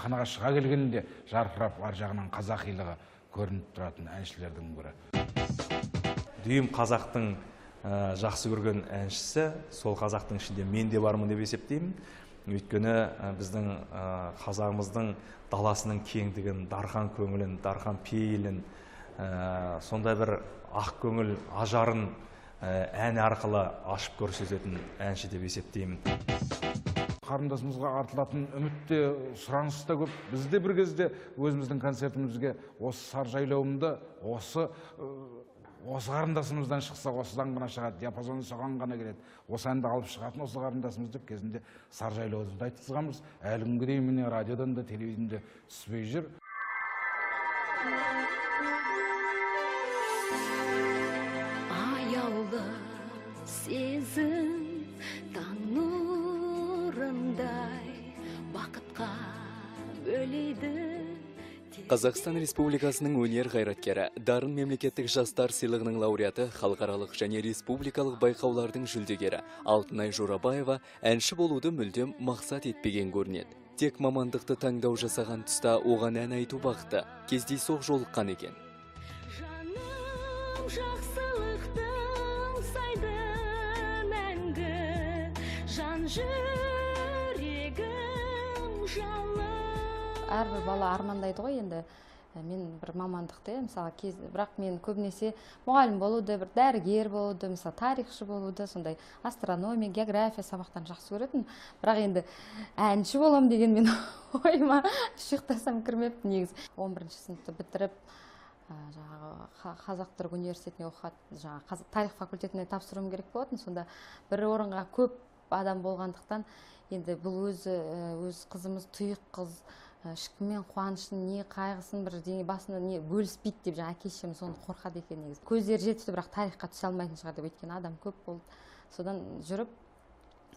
Сахнаға шыға келгенде жарқырап, ар жағынан қазақилығы көрініп тұратын әншілердің бірі. Дүйім қазақтың жақсы көрген әншісі, сол қазақтың ішінде мен де бармын деп есептеймін. Өйткені біздің қазағымыздың даласының кеңдігін, дархан көңілін, дархан пейілін, сондай бір ақ көңіл ажарын ән арқылы ашып көрсететін әнші деп есептеймін. Қарындасымызға артылатын үміт те, сұраныс та көп. Біз де бір кезде өзіміздің концертімізге осы Сар жайлауымды осы қарындасымыздан шықса, осыдан ғана шығады, диапазоны соған ғана келеді, осы әнді алып шығатын осы қарындасымыз деп кезінде Сар жайлауымызды айтқызғанбыз. Әлі күнге дейін міне радиодан да, телевизионда түспей жүр. Аяулы сезім таң нұрындай бақытқа бөлейді. Қазақстан Республикасының өнер қайраткері, Дарын мемлекеттік жастар сыйлығының лауреаты, халықаралық және республикалық байқаулардың жүлдегері Алтынай Жорабаева әнші болуды мүлдем мақсат етпеген көрінеді. Тек мамандықты таңдау жасаған тұста оған ән айту бақыты кездейсоқ жолыққан екен. Жаным, жақсылықтың сайды мәңгі, жан жүрегім жалын. Әрбір бала армандайды ғой енді. Мен бір мамандықты, мысалы, кез, бірақ мен көбінесе мұғалім болуды, бір дәрігер болуды, мысалы, тарихшы болуды, сондай астрономия, география сабақтарын жақсы көретін. Бірақ енді әнші болам деген мен ойыма ұйықтасам кірмепті негізі. 11 сыныпты бітіріп, жаңағы Қазақ түрік университетіне оқуға, жаңағы тарих факультетіне тапсыруым керек болатын. Сонда бір орынға көп адам болғандықтан, енді бұл өзі өз қызымыз тұйық қыз, ешкіммен қуанышын, не қайғысын, бірдеңе басында не бөліспейді деп жаңа әке шешем соны қорқады екен негізі. Көздері жетіпті, бірақ тарихқа түсе алмайтын шығар деп, өйткені адам көп болды. Содан жүріп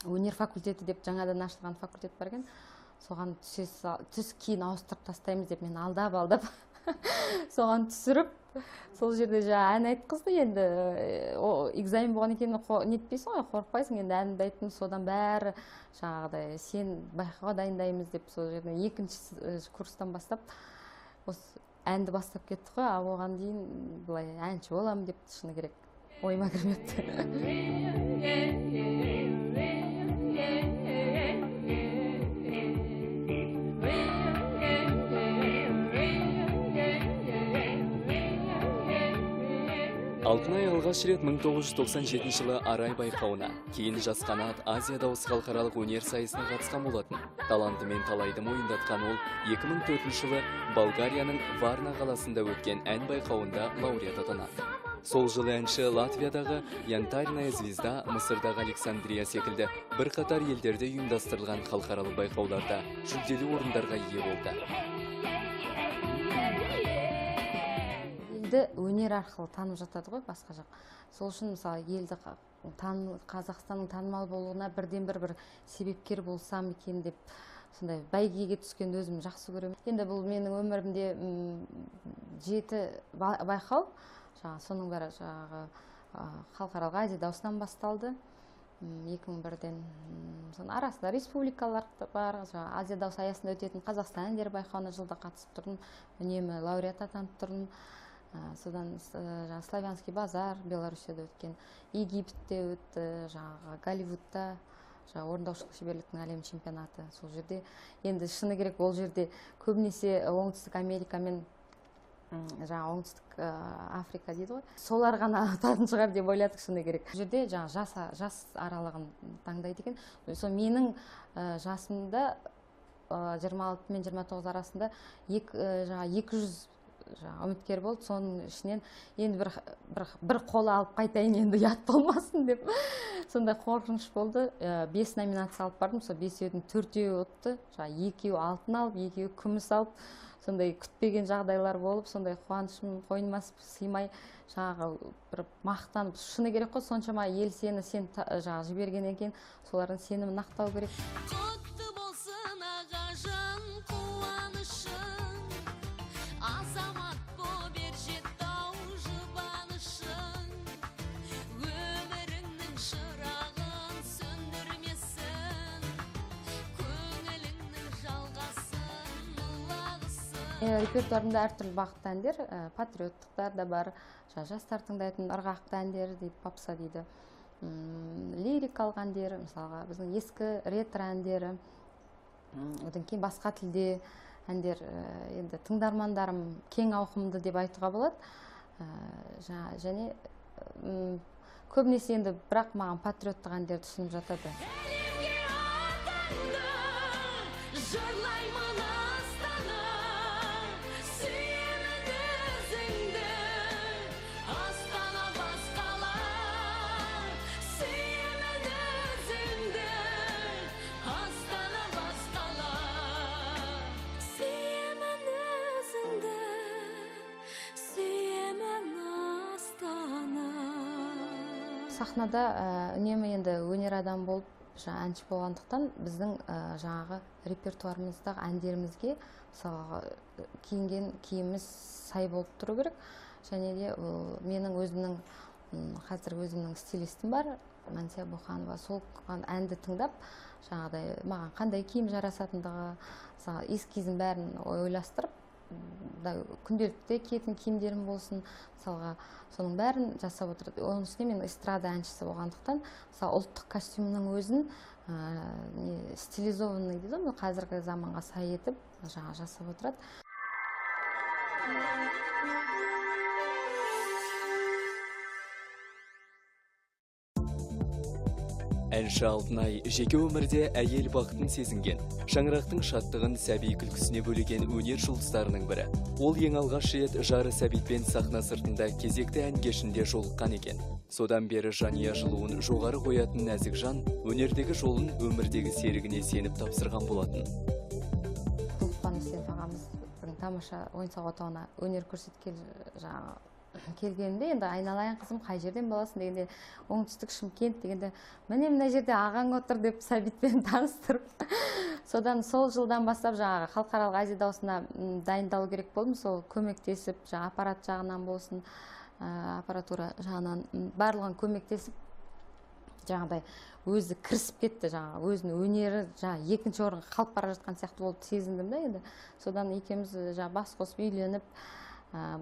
өнер факультеті деп жаңадан ашылған факультет бар екен, соған түс, кейін ауыстырып тастаймыз деп мен алдап алдап соған түсіріп, сол жерде жаңа ән айтқызды. Енді экзамен болған екен, нетпейсің ғой, қорықпайсың енді, әнімді айттым. Содан бәрі жаңағыдай сен байқауға дайындаймыз деп, сол жерден екінші курстан бастап осы әнді бастап кеттік қой. Ал оған дейін былай әнші боламын деп шыны керек ойыма кірмепті. Алтынай алғаш рет 1997 жылы Арай байқауына, кейін Жас қанат Азия дауысы халықаралық өнер сайысына қатысқан болатын. Талантымен талайды мойындатқан ол 2004 жылы Болгарияның Варна қаласында өткен ән байқауында лауреат атанады. Сол жылы әнші Латвиядағы Янтарная звезда, Мысырдағы Александрия секілді бірқатар елдерде ұйымдастырылған халықаралық байқауларда жүлделі орындарға ие болды. Елді өнер арқылы танып жатады ғой басқа жақ. Сол үшін, мысалы, елді Қазақстанның танымал болуына бірден бір себепкер болсам екен деп сондай бәйгеге түскенді өзім жақсы көремін. Енді бұл менің өмірімде 7 байқау, жаңағы соның бәрі жаңағы халықаралық Азия дауысынан басталды. 2001-ден, соның арасында республикалар бар, жаңағы Азия дауысы аясында өтетін Қазақстан әндері байқауына жылда қатысып тұрдым, үнемі лауреат атанып тұрдым. Содан жаңағы Славянский базар Белоруссияда өткен, Египетте өтті, жаңағы Голливудта жаңағы орындаушылық шеберліктің әлем чемпионаты. Сол жерде енді шыны керек, ол жерде көбінесе Оңтүстік Америка мен жаңағы Оңтүстік Африка дейді ғой, солар ғана ұтатын шығар деп ойладық шыны керек. Бұл жерде жаңағы жас аралығын таңдайды екен. Сол менің жасымда, 26 мен 29 арасында жаңағы 200 жаңағы үміткер болды. Соның ішінен енді бір қола алып қайтайын енді, ұят болмасын деп сондай қорқыныш болды. 5 номинация алып бардым, сол бесеудің төртеуі ұтты, жаңағы екеуі алтын алып, екеуі күміс алып, сондай күтпеген жағдайлар болып, сондай қуанышым қойныма сыймай, жаңағы бір мақтанып, шыны керек қой, соншама ел сені сен жаңағы жібергеннен кейін солардың сенімін ақтау керек. Құтты болсын, ағажан, қуанышың, азамат боп ер жетті-ау жұбанышың, өміріңнің шырағын сөндірмесін, көңіліңнің жалғасын Репертуарымда әртүрлі бағытты әндер, патриоттықтар да бар, жастар тыңдайтын ырғақты әндер дейді, попса дейді, лирикалық әндер, мысалға біздің ескі ретро әндері, одан кейін басқа тілде әндер. Енді тыңдармандарым кең ауқымды деп айтуға болады. Және көбінесе енді бірақ маған патриоттық әндерді ұсынып жатады. Жырлаймын Астана, сүйемін өзіңді, Астана бас қала, сүйемін өзіңді, Астана бас қала, сүйемін өзіңді, сүйемін Астана. Сахнада үнемі енді өнер адам болып, жаңа әнші болғандықтан біздің жаңағы репертуарымыздағы әндерімізге мысалға киінген киіміміз сай болып тұру керек. Және де менің өзімнің қазір өзімнің стилистім бар, Мансия Буханова, сол әнді тыңдап жаңағыдай маған қандай киім жарасатындығы, мысалы эскизін бәрін ойластырып, күнделікті киетін киімдерім болсын, мысалға соның бәрін жасап отырады. Оның үстіне мен эстрада әншісі болғандықтан, мысалы ұлттық костюмнің өзін стилизованный дейді ғой, қазіргі заманға сай етіп жаңа жасап отырады. Әнші Алтынай жеке өмірде әйел бақытын сезінген, шаңырақтың шаттығын сәби күлкісіне бөлеген өнер жұлдыздарының бірі. Ол ең алғаш рет жары Сәбитпен сахна сыртында кезекті ән кешінде жолыққан екен. Содан бері жанұя жылуын жоғары қоятын нәзік жан өнердегі жолын өмірдегі серігіне сеніп тапсырған болатын. Лұқпан Есенов ағамыздың тамаша ойын-сауық отауына өнер көрсеткелі жаңағы келгенімде, енді айналайын қызым қай жерден боласың дегенде, оңтүстік Шымкент дегенде, міне мына жерде ағаң отыр деп Сәбитпен таныстырып, содан сол жылдан бастап жаңағы халықаралық Азия дауысына дайындалу керек болдым. Сол көмектесіп, жаңа аппарат жағынан болсын, аппаратура жағынан барлығын көмектесіп, жаңағыдай өзі кірісіп кетті, жаңағы өзінің өнері жаңа екінші орынға қалып бара жатқан сияқты болып сезіндім да енді. Содан екеуміз жаңа бас қосып үйленіп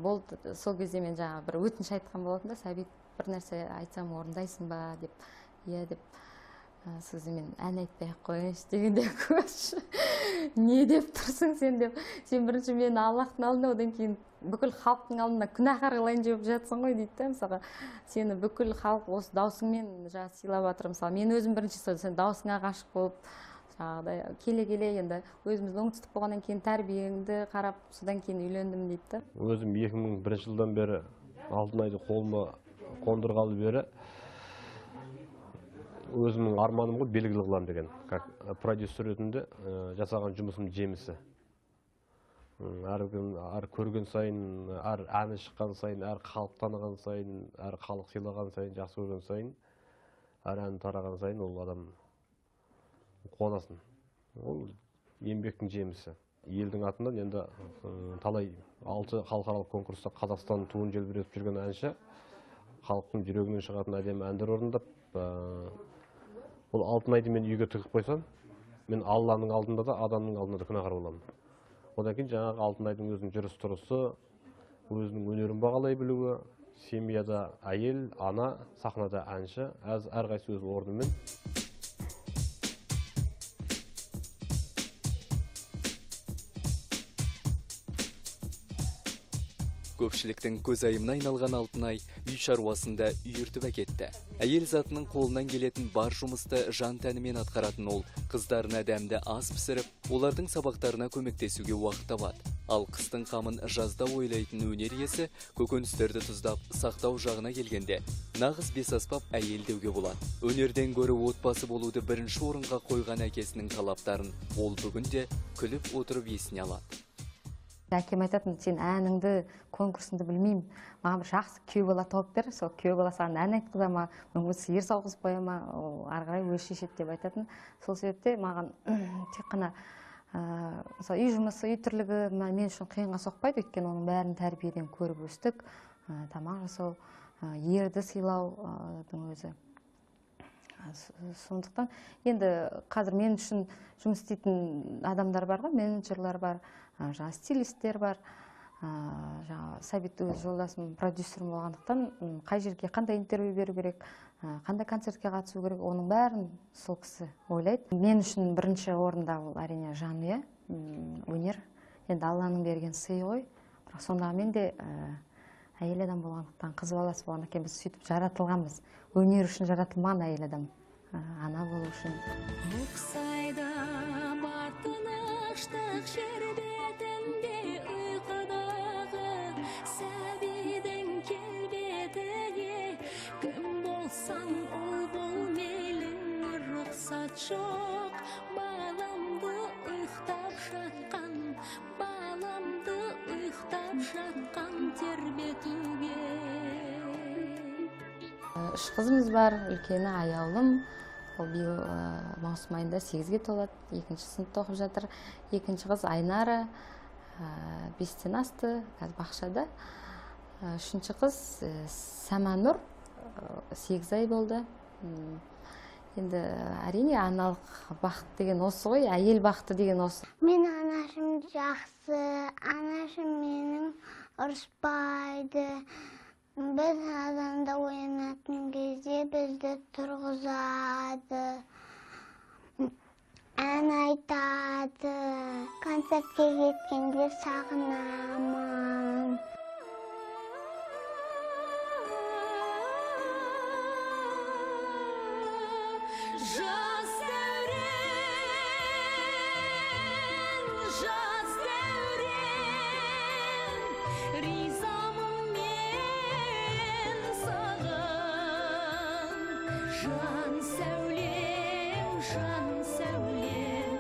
болды. Сол кезде мен жаңа бір өтініш айтқан болатын да, Сәбит бір нәрсе айтсам орындайсың ба деп, иә деп. Сол кезде мен ән айтпай ақ қояйыншы дегенде, көрші не деп тұрсың сен деп, сен бірінші мені Аллахтың алдында, одан кейін бүкіл халықтың алдында күнәһар қылайын деп жатсың ғой дейді да. Мысалға сені бүкіл халық осы даусыңмен жаңа сыйлап жатыр. Мысалы мен өзім бірінші сол сен даусыңа ғашық болып жаңағыдай келе-келе енді өзіміздің оңтүстік болғаннан кейін тәрбиеңді қарап содан кейін үйлендім дейді да. Өзім 2001 жылдан бері Алтынайды қолыма қондырғалы бері өзімнің арманым ғой белгілі қыламын деген, как продюсер ретінде жасаған жұмысым жемісі. Әр күн, әр көрген сайын, әр әні шыққан сайын, әр халық таныған сайын, әр халық сыйлаған сайын, жақсы көрген сайын, әр әні тараған сайын ол адам қуанасың. Ол еңбектің жемісі. Елдің атынан енді талай 6 халықаралық конкурста Қазақстан туын желбіретіп жүрген әнші, халықтың жүрегінен шығатын әдемі әндер орындап, ол Алтынайды мен үйге тігіп қойсам, мен Алланың алдында да, адамның алдында да күнәһар боламын. Одан кейін жаңағы Алтынайдың өзінің жүріс-тұрысы, өзінің өнерін бағалай білуі, семьяда әйел, ана, сахнада әнші, әрқайсысы өз орнымен. Көпшіліктің көзайымына айналған Алтынай үй шаруасында үйіртіп әкетті. Әйел затының қолынан келетін бар жұмысты жан тәнімен атқаратын ол қыздарына дәмді ас пісіріп, олардың сабақтарына көмектесуге уақыт табады. Ал қыстың қамын жазда ойлайтын өнер иесі көкөністерді тұздап сақтау жағына келгенде нағыз бесаспап әйел деуге болады. Өнерден гөрі отбасы болуды бірінші орынға қойған әкесінің талаптарын ол бүгінде күліп отырып есіне алады. Әкем айтатын, сен әніңді, конкурсыңды білмеймін, маған бір жақсы күйеу бала тауып бер, сол күйеу бала саған ән айтқыза ма, мүмкін сиыр сауғызып қоя ма, ол ары қарай өзі шешеді деп айтатын. Сол себепте маған тек қана, мысалы, үй жұмысы, үй тірлігі мен үшін қиынға соқпайды, өйткені оның бәрін тәрбиеден көріп өстік. Тамақ жасау, ерді сыйлаудың өзі. Сондықтан енді қазір мен үшін жұмыс істейтін адамдар бар ғой, менеджерлар бар, жаңа стилисттер бар. Жаңа Сәбит өз жолдасым, продюсерім болғандықтан, қай жерге қандай интервью беру керек, қандай концертке қатысу керек, оның бәрін сол кісі ойлайды. Мен үшін бірінші орында ол әрине жанұя, өнер. Енді Алланың берген сыйы ғой. Бірақ сонда мен де әйел адам болғандықтан, қыз баласы болғаннан кейін біз сөйтіп жаратылғанбыз. Өнер үшін жаратылмаған әйел адам, ана болу үшін. Ұқсайды бар тыныштық жер бетінде ұйқыдағы сәбидің келбетіне. Кім болсаң ол бол мейлің, рұқсат жоқ баламды ұйықтап жатқан, баламды ұйықтап жатқан тербетуге. Үш қызымыз бар, үлкені Аяулым, ол биыл маусым айында 8-ге толады, екінші сыныпта оқып жатыр. Екінші қыз Айнара, 5-тен асты, қазір бақшада. Үшінші қыз Сәмәнұр, 8 ай болды. Енді әрине аналық бақыт деген осы ғой, әйел бақыты деген осы. Мен анашым жақсы, анашым менің ұрыспайды. Біз азанда оянатын кезде бізді тұрғызады, ән айтады. Концертке кеткенде сағынамын. Жас дәурен, жас дәурен, ризамын мен саған. Жан сәулем, жан сәулем,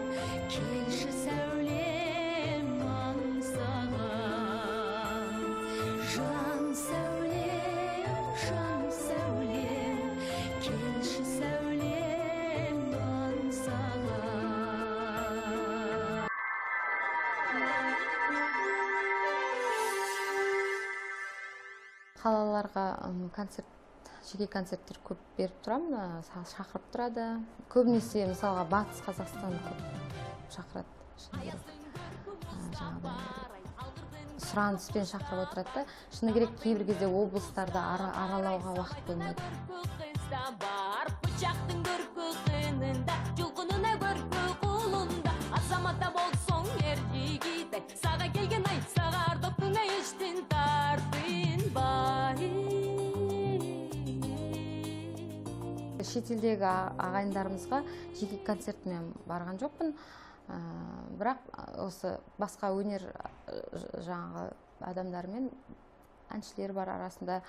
келші сәулем аңсаған. Жан сәулем, жан сәулем, келші сәулем аңсаған. Қалаларға концерт, жеке концерттер көп беріп тұрамын, шақырып тұрады. Көбінесе мысалға Батыс Қазақстан көп шақырады, шыны керек. Жаңағыдай сұраныспен шақырып отырады да. Шыны керек, кейбір кезде облыстарда аралауға уақыт болмайды. Бар пышақтың көркі қынында, жұлқынына көркі қолында. Азаматта болсоң ер жігіт, саға келген ай, саға ардоқтың ай іштен тартынбай. Шетелдегі ағайындарымызға жеке концертімен барған жоқпын. Бірақ осы басқа өнер, жаңағы адамдармен, әншілер бар арасында,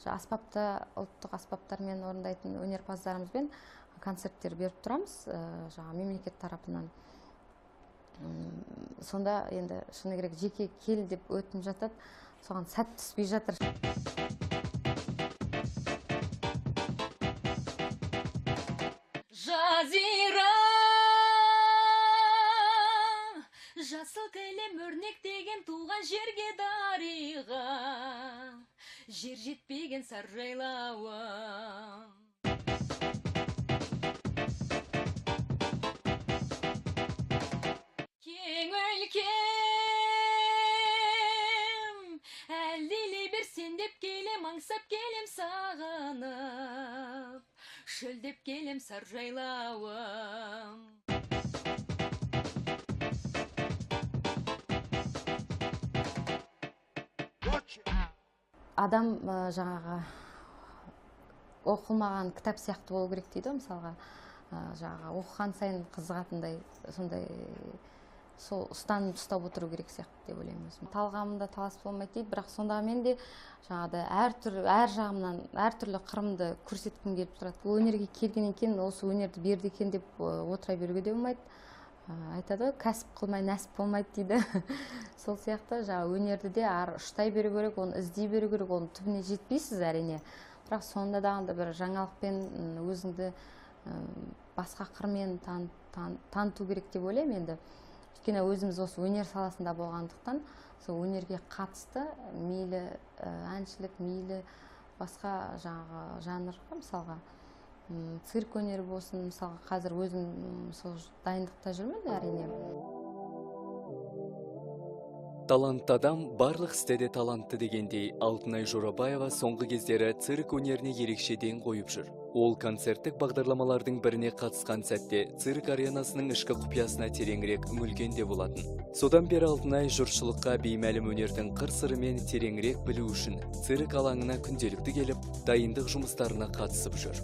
аспапта, ұлттық аспаптармен орындайтын өнерпаздарымызбен концерттер беріп тұрамыз, жаңа мемлекет тарапынан. Сонда енді шыны керек, жеке кел деп өтініп жатады, соған сәт түспей жатыр. Жазира, жасыл кілем өрнектеген туған жерге дариға, жер жетпеген сар жайлауым. Кең өлкем, әлдилей берсен деп келем, аңсап келем сағынып, шөлдеп келем сар жайлауым. Адам, жаңағы оқылмаған кітап сияқты болу керек дейді ғой, мысалға, жаңағы оқыған сайын қызығатындай, сондай сол ұстаным ұстап отыру керек сияқты деп ойлаймын өзім. Талғамында талас болмайды дейді, бірақ сонда мен де жаңағыдай әр жағымнан әртүрлі қырымды көрсеткім келіп тұрады. Өнерге келгеннен кейін осы өнерді берді екен деп, отыра беруге де болмайды. Айтады ғой, кәсіп қылмай нәсіп болмайды дейді. Сол сияқты жаңа өнерді де ары ұштай беру керек, оны іздей беру керек, оның түбіне жетпейсіз әрине. Бірақ сонда да анда бір жаңалықпен, өзіңді, басқа қырмен таныту керек деп ойлаймын енді. Өйткені өзіміз осы өнер саласында болғандықтан, сол өнерге қатысты мейлі, әншілік, мейлі басқа жаңағы жанрға, мысалға, Цирк өнері болсын, мысалға қазір өзім сол дайындықта жүрмін әрине. Талантты адам барлық істе де талантты дегендей, Алтынай Жорабаева соңғы кездері цирк өнеріне ерекше ден қойып жүр. Ол концерттік бағдарламалардың біріне қатысқан сәтте цирк аренасының ішкі құпиясына тереңірек үңілген де болатын. Содан бері Алтынай жұртшылыққа беймәлім өнердің қыр-сырымен тереңірек білу үшін цирк алаңына күнделікті келіп, дайындық жұмыстарына қатысып жүр.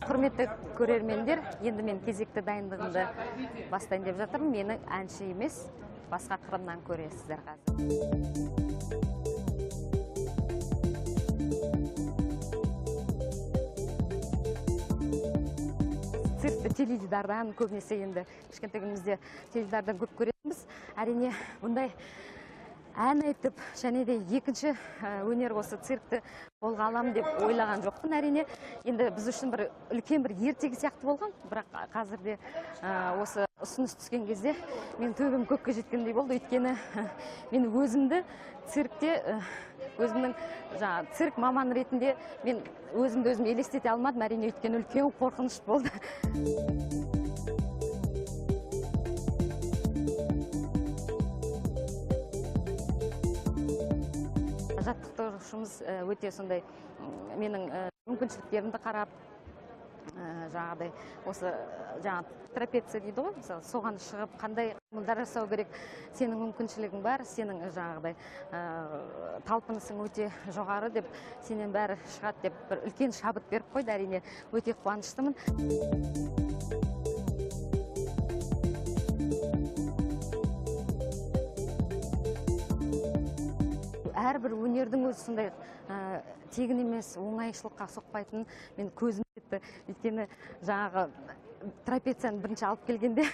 Құрметті көрермендер, енді мен кезекті дайындығымды бастайын деп жатырмын. Мені әнші емес, басқа қырымнан көресіздер қазір. Циркті теледидардан көбінесе енді кішкентай күнімізде теледидардан көп көретінбіз. Әрине, бұндай ән айтып және де екінші өнер осы циркті қолға аламын деп ойлаған жоқпын әрине. Енді біз үшін бір үлкен бір ертегі сияқты болған, бірақ қазірде осы ұсыныс түскен кезде мен төбем көкке жеткендей болды. Өйткені мен өзімді циркте, өзімнің жаңа цирк маманы ретінде мен өзімді өзім елестете алмадым әрине, өйткені үлкен қорқыныш болды. Жаттықтырушымыз өте сондай менің мүмкіншіліктерімді қарап, жаңағыдай осы жаңа трапеция дейді ғой, мысалы соған шығып қандай қимылдар жасау керек, сенің мүмкіншілігің бар, сенің жаңағыдай талпынысың өте жоғары деп, сенен бәрі шығады деп бір үлкен шабыт беріп қойды. Әрине, өте қуаныштымын. Әрбір өнердің өзі сондай тегін емес, оңайшылыққа соқпайтын мен көзім жетті. Өйткені жаңағы трапецияны бірінші алып келгенде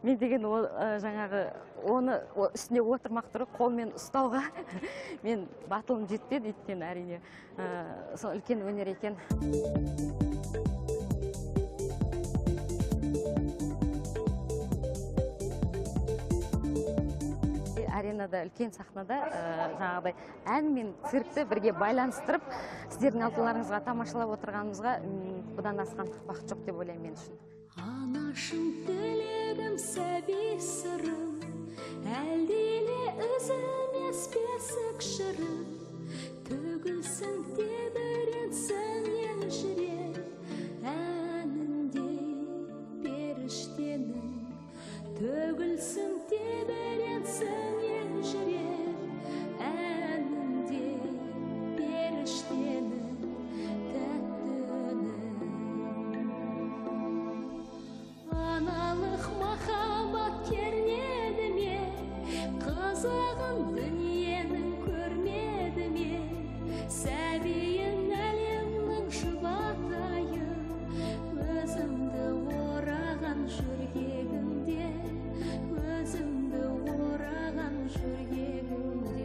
мен деген ол жаңағы оны үстіне отырмақ тұрып қолмен ұстауға мен батылым жетпеді. Өйткені әрине сол үлкен өнер екен. Аренада, үлкен сахнада жаңағыдай ән мен циркті бірге байланыстырып, сіздердің алдыларыңызға тамашалап отырғанымызға бұдан асқан бақыт жоқ деп ойлаймын мен үшін. Анашым тілегім, сәби сырым, әлдиле үзілмес бесік шырым, төгілсін тебіренсін елжіреп, әніндей періштенің. Төгілсін тебіренсін елжіреп, әніндей періштенің тәтті үнін. Аналық махаббат кернеді ме, қызығын дүниенің көрмеді ме, сәбиін әлемнің жұбатайын, өзімді ораған жөргегімде, өзімді ораған жөргегімде.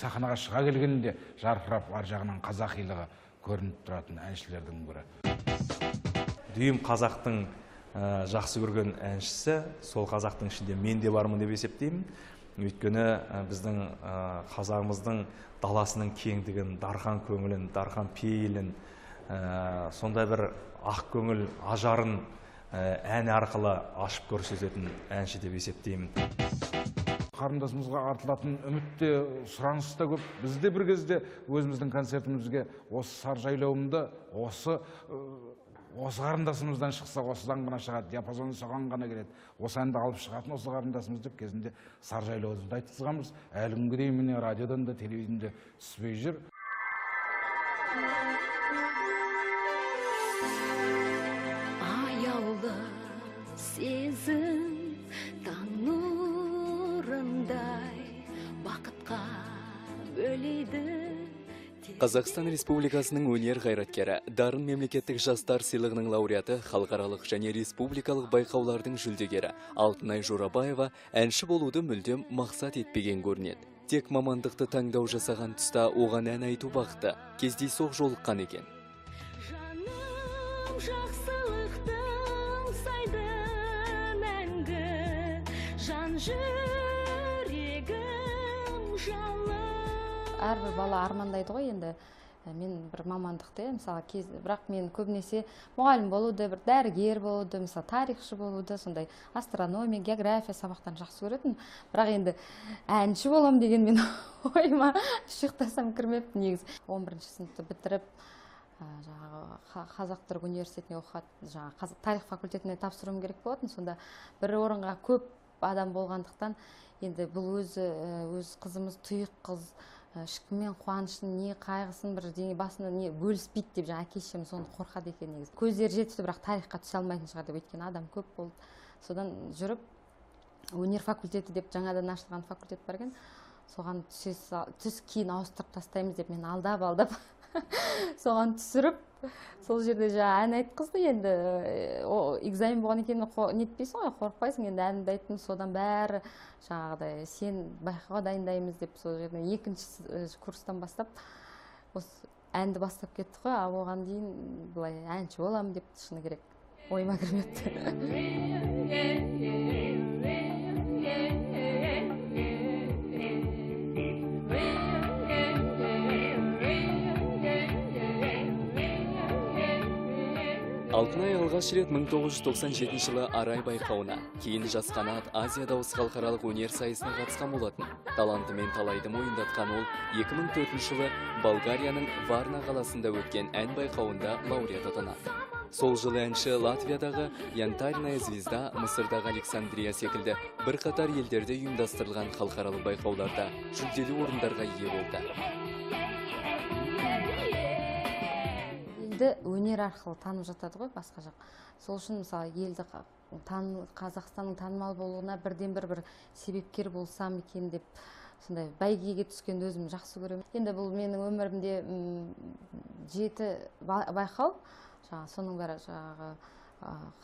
Сахнаға шыға келгенде жарқырап ар жағынан қазақилығы көрініп тұратын әншілердің бірі. Дүйім қазақтың жақсы көрген әншісі, сол қазақтың ішінде мен де бармын деп есептеймін. Өйткені біздің қазағымыздың даласының кеңдігін, дархан көңілін, дархан пейілін, сондай бір ақ көңіл ажарын ән арқылы ашып көрсететін әнші деп есептеймін. Қарындасымызға артылатын үміт те, сұраныс та көп. Біз де бір кезде өзіміздің концертімізге осы Саржайлауымды, осы қарындасымыздан шықса, осыдан ғана шығады, диапазоны соған ғана келеді. Осы әнді алып шығатын осы қарындасымыз деп кезінде Саржайлауымызды айтқызғанбыз. Әлі күнге дейін міне радиодан да, телевизионда түспей жүр. Аяулы сезім таң нұрындай бақытқа бөлейді. Қазақстан Республикасының өнер қайраткері, Дарын мемлекеттік жастар сыйлығының лауреаты, халықаралық және республикалық байқаулардың жүлдегері Алтынай Жорабаева әнші болуды мүлдем мақсат етпеген көрінеді. Тек мамандықты таңдау жасаған тұста оған ән айту бақыты кездейсоқ жолыққан екен. Жаным жақсылықты аңсайды мәңгі, жан жүрегім жалын. Әрбір бала армандайды ғой енді. Мен бір мамандықты, мысалы, бірақ мен көбінесе мұғалім болуды, бір дәрігер болуды, мысалы, тарихшы болуды, сондай астрономия, география сабақтарын жақсы көретін. Бірақ енді әнші болам деген мен ойыма ұйықтасам кірмепті негізі. 11 сыныпты бітіріп, жаңағы Қазақ-Түрік университетіне оқуға, жаңағы тарих факультетіне тапсыруым керек болатын. Сонда бір орынға көп адам болғандықтан, енді бұл өз қызымыз тұйық қыз, ешкіммен қуанышын, не қайғысын бір дене басында не бөліспейді деп жаңа әке шешем соны қорқады екен негізі. Көздері жетіпті, бірақ тарихқа түсе алмайтын шығар деп, өйткені адам көп болды. Содан жүріп өнер факультеті деп жаңадан ашылған факультет бар екен, соған түс кейін ауыстырып тастаймыз деп мен алдап-алдап соған түсіріп, сол жерде жаңа ән айтқызды. Енді экзамен болған екен, нетпейсің ғой, қорықпайсың енді, әнді айттым. Содан бәрі жаңағыдай сен байқауға дайындаймыз деп сол жерден екінші курстан бастап осы әнді бастап кеттік қой. Ал оған дейін былай әнші боламын деп шыны керек ойыма кірмепті. Алтынай алғаш рет 1997 жылы Арай байқауына, кейін Жас қанат Азия дауысы халықаралық өнер сайысына қатысқан болатын. Талантымен талайды мойындатқан ол 2004 жылы Болгарияның Варна қаласында өткен ән байқауында лауреат атанады. Сол жылы әнші Латвиядағы Янтарная звезда, Мысырдағы Александрия секілді бірқатар елдерде ұйымдастырылған халықаралық байқауларда жүлделі орындарға ие болды. Елді өнер арқылы танып жатады ғой басқа жақ. Сол үшін, мысалы, елді Қазақстанның танымал болуына бірден бір себепкер болсам екен деп сондай бәйгеге түскенді өзім жақсы көремін. Енді бұл менің өмірімде, 7 байқау, жаңағы соның бәрі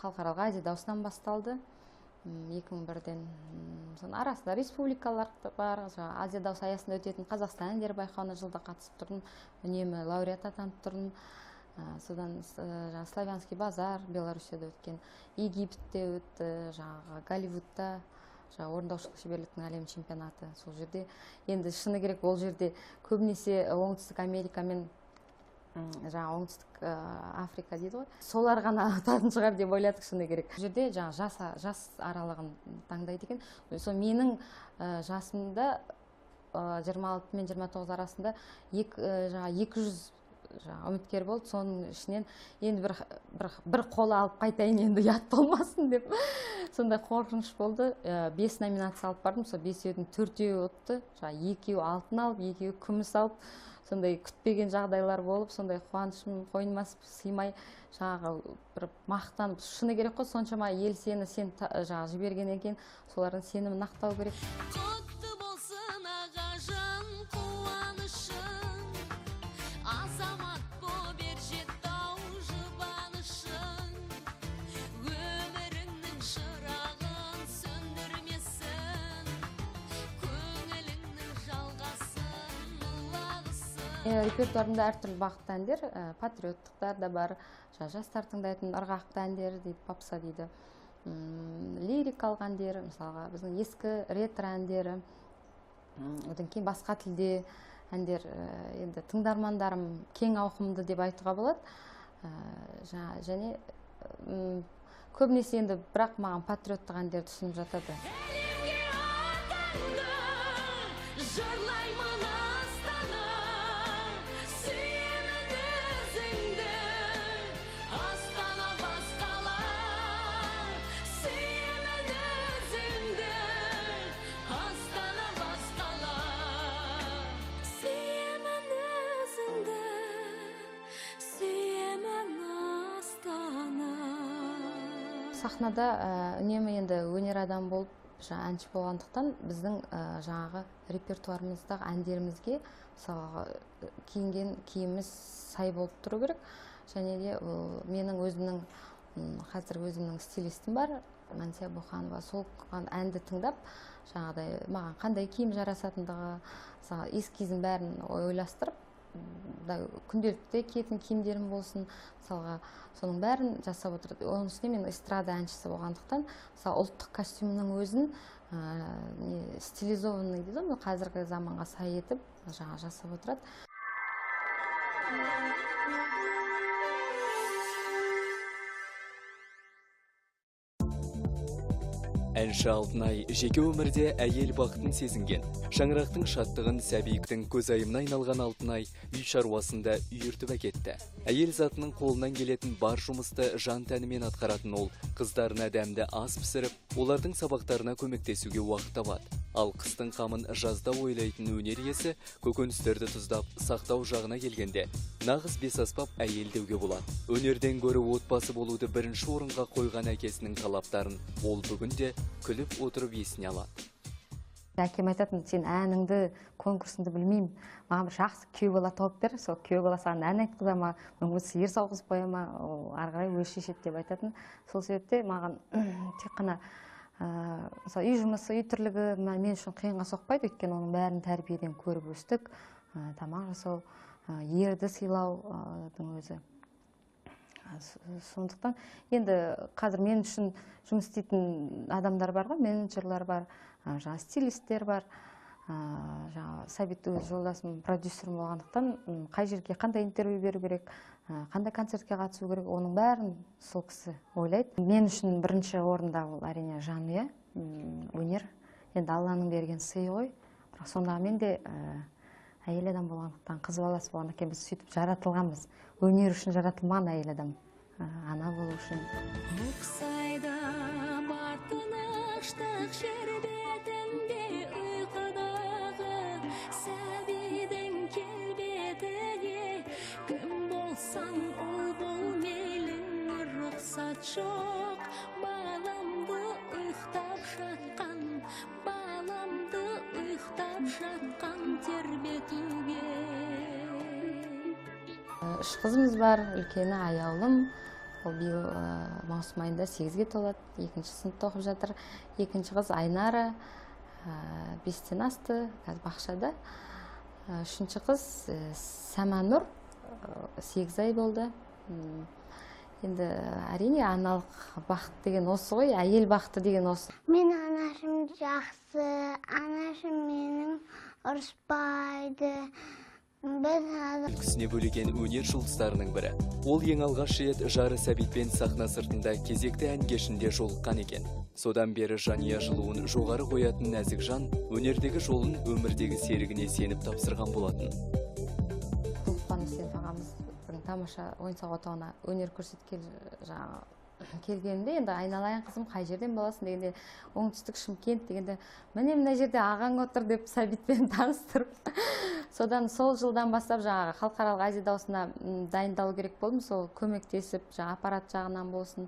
халықаралық Азия дауысынан басталды. Екі мың бірден, соның арасында республикалар бар, жаңағы Азия дауысы аясында өтетін Қазақстан әндері байқауына жылда қатысып тұрдым, үнемі лауреат атанып тұрдым. Содан жаңағы Славянский базар Белоруссияда өткен, Египетте өтті, жаңағы Голливудта жаңағы орындаушылық шеберліктің әлем чемпионаты. Сол жерде енді шыны керек, ол жерде көбінесе Оңтүстік Америка мен, жаңағы Оңтүстік Африка дейді ғой, солар ғана ұтатын шығар деп ойладық шыны керек. Бұл жерде жаңағы жас аралығын таңдайды екен. Сол менің жасымда, 26 мен 29 арасында жаңағы 200 жаңағы үміткер болды. Соның ішінен енді бір қолы алып қайтайын енді, ұят болмасын деп сондай қорқыныш болды. 5 номинация алып бардым, сол бесеудің төртеуі ұтты. Жаңағы екеуі алтын алып, екеуі күміс алып, сондай күтпеген жағдайлар болып, сондай қуанышым қойныма сыймай, жаңағы бір мақтанып, шыны керек қой, соншама ел сені сен жаңағы жібергеннен кейін солардың сенімін ақтау керек. Құтты болсын ағажан қуанышың, азамат боп ер жетті-ау жұбанышың, өміріңнің шырағын сөндірмесін, көңіліңнің жалғасын ұлағысын. Репертуарымда әртүрлі бағытты әндер, патриоттықтар да бар, жаңа жастар тыңдайтын ырғақты әндер дейді, попса дейді, лирикалық әндер, мысалға біздің ескі ретро әндері, одан кейін басқа тілде әндер, енді тыңдармандарым кең ауқымды деп айтуға болады. Және, көбінесе енді бірақ маған патриоттық әндерді ұсынып жатады. Әлемге атаңды жырлаймын Астана, сүйемін өзіңді, Астана бас қала, сүйемін өзіңді, Астана бас қала, сүйемін өзіңді, сүйемін Астана. Сахнада үнемі енді өнер адам болып, жаңа әнші болғандықтан біздің жаңағы репертуарымыздағы әндерімізге мысалға киінген киіміміз сай болып тұру керек. Және де, менің өзімнің, қазір өзімнің стилистім бар, Мансия Боханова, сол әнді тыңдап, жаңағыдай маған қандай киім жарасатындығы, мысалы эскизін бәрін ойластырып, күнделікті киетін киімдерім болсын, мысалға соның бәрін жасап отырды. Оның үстіне мен эстрада әншісі болғандықтан, мысалы ұлттық костюмнің өзін стилизованный дейді ғой, қазіргі заманға сай етіп жаңа жасап отырады. Әнші Алтынай жеке өмірде әйел бақытын сезінген, шаңырақтың шаттығын сәбиіктің көзайымына айналған Алтынай үй шаруасында үйіртіп әкетті. Әйел затының қолынан келетін бар жұмысты жан тәнімен атқаратын ол қыздарына дәмді ас пісіріп, олардың сабақтарына көмектесуге уақыт табады. Ал қыстың қамын жазда ойлайтын өнер иесі көкөністерді тұздап сақтау жағына келгенде нағыз бес аспап әйел деуге болады. Өнерден гөрі отбасы болуды бірінші орынға қойған әкесінің талаптарын ол бүгінде күліп отырып есіне алады. Әкем айтатын, сен әніңді, конкурсыңды білмеймін, маған бір жақсы күйеу бала тауып бер, сол күйеу бала саған ән айтқыза ма, мүмкін сиыр сауғызып қоя ма, ол ары қарай өзі шешеді деп айтатын. Сол себепте маған тек қана мысалы үй жұмысы, үй тірлігі мен үшін қиынға соқпайды, өйткені оның бәрін тәрбиеден көріп өстік, тамақ жасау, ерді сыйлаудың өзі. Сондықтан енді қазір мен үшін жұмыс істейтін адамдар бар ғой, менеджерлар бар, жаңа стилисттер бар, жаңа Сәбит өз жолдасым, продюсерім болғандықтан қай жерге қандай интервью беру керек, қандай концертке қатысу керек, оның бәрін сол кісі ойлайды. Мен үшін бірінші орында ол әрине жанұя, өнер, енді Алланың берген сыйы ғой. Бірақ сонда мен де әйел адам болғандықтан, қыз баласы болғаннан кейін біз сөйтіп жаратылғанбыз. Өнер үшін жаратылмаған әйел адам, ана болу үшін. Ұқсайды бар тыныштық жер бетінде ұйқыдағы сәбидің келбетіне, кім болсаң ол бол мейлің, рұқсат жоқ баламды ұйықтап жатқан, баламды ұйықтап жатқан тербетуге. Үш қызымыз бар, үлкені Аяулым, ол биыл маусым айында 8-ге толады, екінші сыныпта оқып жатыр. Екінші қыз Айнара, 5-тен асты, қазір бақшада. Үшінші қыз Сәманұр, 8 ай болды. Енді әрине аналық бақыт деген осы ғой, әйел бақыты деген осы. Мен анашым жақсы, анашым менің ұрыспайды. Үлгісіне бөлеген өнер жұлдыздарының бірі. Ол ең алғаш рет жары Сәбитпен сахна сыртында кезекті ән кешінде жолыққан екен. Содан бері жанұя жылуын жоғары қоятын нәзік жан өнердегі жолын өмірдегі серігіне сеніп тапсырған болатын. Лұқпан Үсенов ағамыздың тамаша ойын-сауық орталығына өнер көрсеткелі жаңағы келгенімде, енді айналайын қызым қай жерден боласың дегенде, оңтүстік Шымкент дегенде, міне мына жерде ағаң отыр деп Сәбитпен таныстырып, содан сол жылдан бастап жаңағы халықаралық Азия дауысына дайындалу керек болдым. Сол көмектесіп, жаңа аппарат жағынан болсын,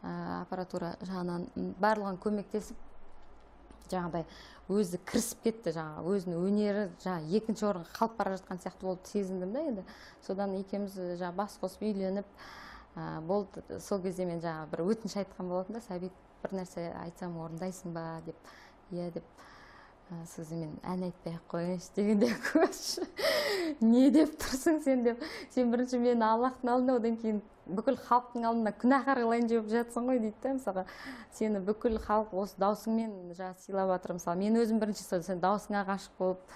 аппаратура жағынан барлығын көмектесіп, жаңағыдай өзі кірісіп кетті, жаңағы өзінің өнері жаңа екінші орынға қалып бара жатқан сияқты болып сезіндім да енді. Содан екеуміз жаңа бас қосып үйленіп болды. Сол кезде мен жаңа бір өтініш айтқан болатын да, Сәбит бір нәрсе айтсам орындайсың ба деп, иә деп. Сол кезде мен ән айтпай ақ қояйыншы дегенде, көш не деп тұрсың сен деп, сен бірінші мені Аллахтың алдында, одан кейін бүкіл халықтың алдында күнәһар қылайын деп жатсың ғой дейді да. Мысалға сені бүкіл халық осы даусыңмен жаңа сыйлап жатыр. Мысалы мен өзім бірінші сол сен даусыңа ғашық болып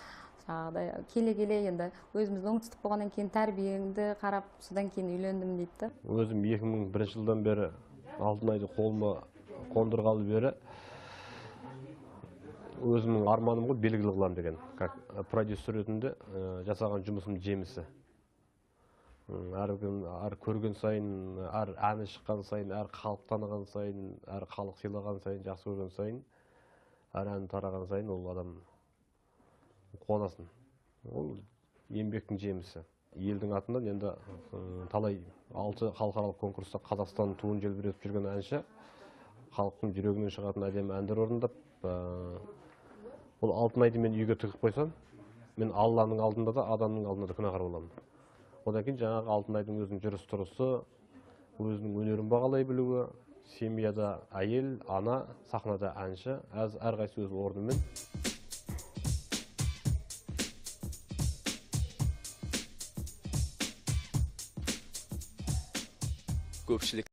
жаңағыдай келе-келе енді өзіміз оңтүстік болғаннан кейін тәрбиеңді қарап содан кейін үйлендім дейді да. Өзім 2001 жылдан бері Алтынайды қолыма қондырғалы бері өзімнің арманым ғой, белгілі қыламын деген, как продюсер ретінде жасаған жұмысым жемісі. Әр күн, әр көрген сайын, әр әні шыққан сайын, әр халық таныған сайын, әр халық сыйлаған сайын, жақсы көрген сайын, әр әні тараған сайын ол адам қуанасың. Ол еңбектің жемісі. Елдің атынан енді талай 6 халықаралық конкурста Қазақстан туын желбіретіп жүрген әнші, халықтың жүрегінен шығатын әдемі әндер орындап, ол Алтынайды мен үйге тігіп қойсам, мен Алланың алдында да, адамның алдында да күнәһар боламын. Одан кейін жаңағы Алтынайдың өзінің жүріс-тұрысы, өзінің өнерін бағалай білуі, Семьяда әйел, ана, сахнада әнші, әрқайсысы өз орнымен. Көпшілік